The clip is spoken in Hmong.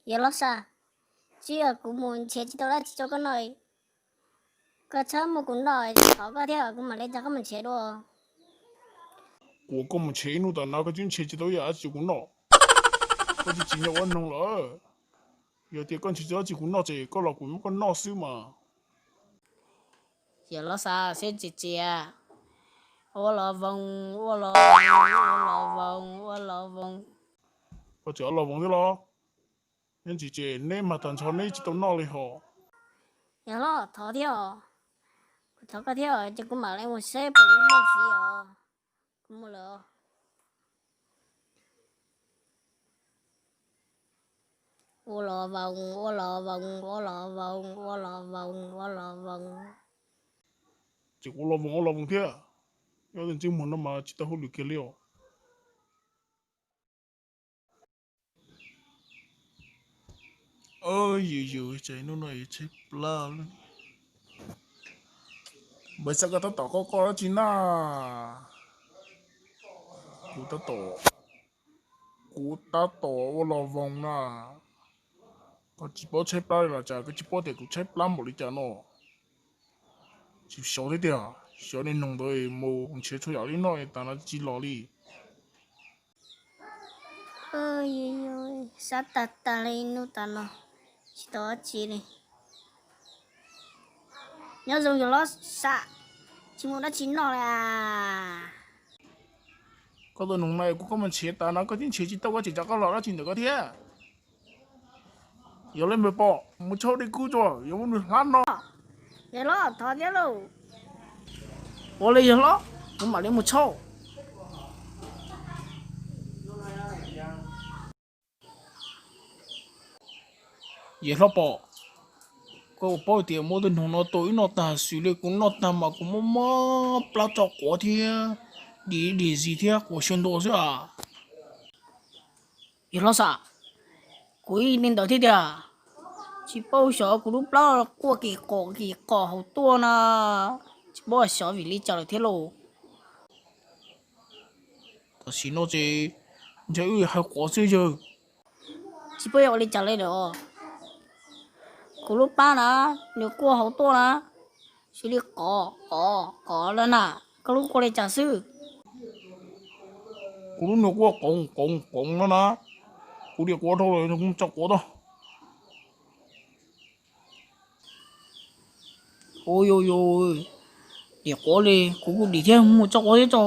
Yawg Hlob Sam, tsis yog kuv mus nrhiav tsis tau dab tsi rau koj noj, koj txhob muab kuv noj, thov koj thiab kuv mam li coj koj mus nrhiav dua. Kuv, koj mus nrhiav ib hnub tas no koj twb nrhiav tsis tau ib yam dab tsi rau kuv noj, koj tsis tsim nyog ua noog lawm. Yog tias koj nrhiav tsis tau dab tsi rau kuv noj ces koj los kuv muab koj noj xwb mas. Yawg Hlob Sam, seb tsis txiav, ua los voos, ua los voos, ua los voos, ua los voos. Koj tseem ua los voos thiab los? Neb ntsis ces neb mag tag nrho neb tsis tau noj li hos. Yawg Hlob, thov thiab os, kuv thov koj thiab os, ces kuv mam li mus seb puas yuav muaj ntxiv os. Kuv mus lawm. Ua los voos, ua los voos, ua los voos, ua los voos, ua los voos. Ces kuv los voos ua los voos thiab, yog tus ntsej muag no mas tsis tau hauj lwm kiag li os. Yus yus ces hnub no yuav tshaib plab. Npawg Xab, koj tab tom qoj qoj dab tsi na? Kuv tab tom, kuv tab tom ua los voos na. Koj tsis paub tshaib plab li los cas? Koj tsis paub tias kuv tshaib plab npaum li cas no? Tsis xyov thiab tiag, xyov niag noog ntawd mus nrhiav txhua yam li no tas no tsis los li. Sab tag tag li hnub tas no, tsis tau dab tsi li. Nyob zoo yawg Hlob Sam, tsis muaj dab tsi noj li as. Koj tus noog na, kuv koj mus nrhiav tas no koj twb nrhiav tsis tau, koj tseem coj koj los dab tsi ntawm koj thiab? Yog li npawg Pom, mus tshau dej kub tso, yuav muab nws hlab no. Yawg Hlob, thov thiab lauj. Ua li yawg Hlob, kuv mam li mus tshau. Yawg Hlob Pom, koj paub tias muab tus noog no tua wb noj tag, xws li kuv noj tag mas kuv mob mob plab tso quav thiab, dim dim zis thiab quav xyaw ntua xwb as. Yawg Hlob Sam, kuv ib li ntawd thiab tiag, tsis paub xyov kuv lub plab quaj kim qom kim qom hauv tuaj na, tsis paub xyov vim li cas lawm thiab lauj. Tam sim no ces ntshe wb hais quav xwb yawg. Tsis paub yog ua li cas li lawm. Kuv lub plab na, nws quaj hauv tuaj na, xws li qov qov qov na na, koj lub quaj li cas xwb? Kuv lub nws quaj qoov qoov qoov no na, kuv dim quav dhau lawm kuv mus tso quav tau. Ua yus yus dim quav li, kuv kuj dim thiab, mus tso quav thiab tso.